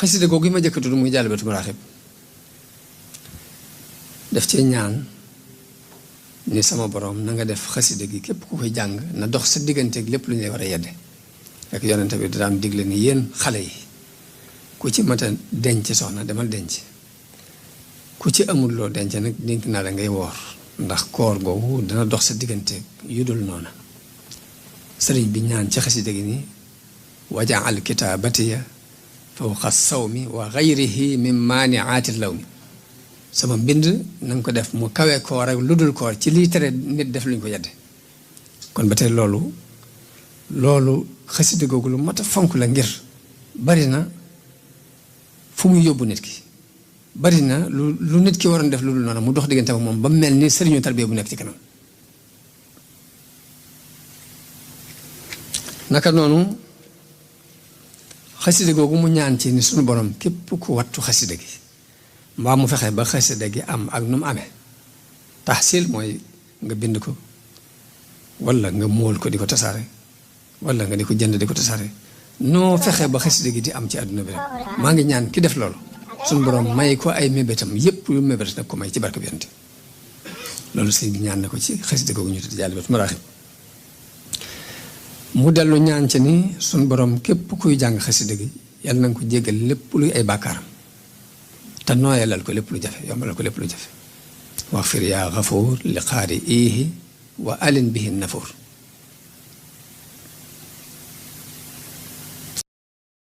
xasida googu yi ma jëkk tudd muy Jaalibatu Maraaxib def ci ñaan ni sama borom na nga def xasida gi képp ku koy jàng na dox sa digganteeg lépp lu ñu lay war a yedde ak yonente bi daan digle ni yéen xale yi ku ci mat a denc soxna demal denc ku ci amul loo denc nag dénk naa la ngay woor ndax koor googu dana dox sa digganteeg yu dul noona sëriñ bi ñaan ci xasida gi ni wajaal kitaabatiya fawqa sawmi wa gayrihi min maaniaati lawmi sama mbind na nga ko def mu kawee koor ak lu dul koor ci lii tere nit def luñ ko yedde kon ba tey loolu xasida googu lu mat a fonk la ngir bari na fu muy yóbbu nit ki bari na lu nit ki waroon def lu dul noonu mu dox diggante ak moom ba mel ni sëriñu tarbiya bu nekk ci kanam naka noonu xasida googu mu ñaan ci ni suñu borom képp ku wattu xasida gi mbaa mu fexe ba xasida gi am ak nu mu amee taxsil mooy nga bind ko walla nga móol ko di ko tasaare walla nga di ko jënd di ko tasaare noo fexe ba xasida gi di am ci àdduna bi rek maa ngi ñaan ki def loolu suñu borom may ko ay mébétam yépp yu mébét nag ko may ci barke bi yonent loolu sëñ bi ñaan na ko ci xasida googu ñu tudd Jaalibatu Maraaxib mu dellu ñaan ci ni suñu borom képp kuy jàng xasida gi yàlla na nga ko jéggal lépp luy ay bàkkaaram te nooyalal ko lépp lu jafe yombalal ko lépp lu jafe wax fir yaa xafuur li xaari iihi wa alin bihi nafuur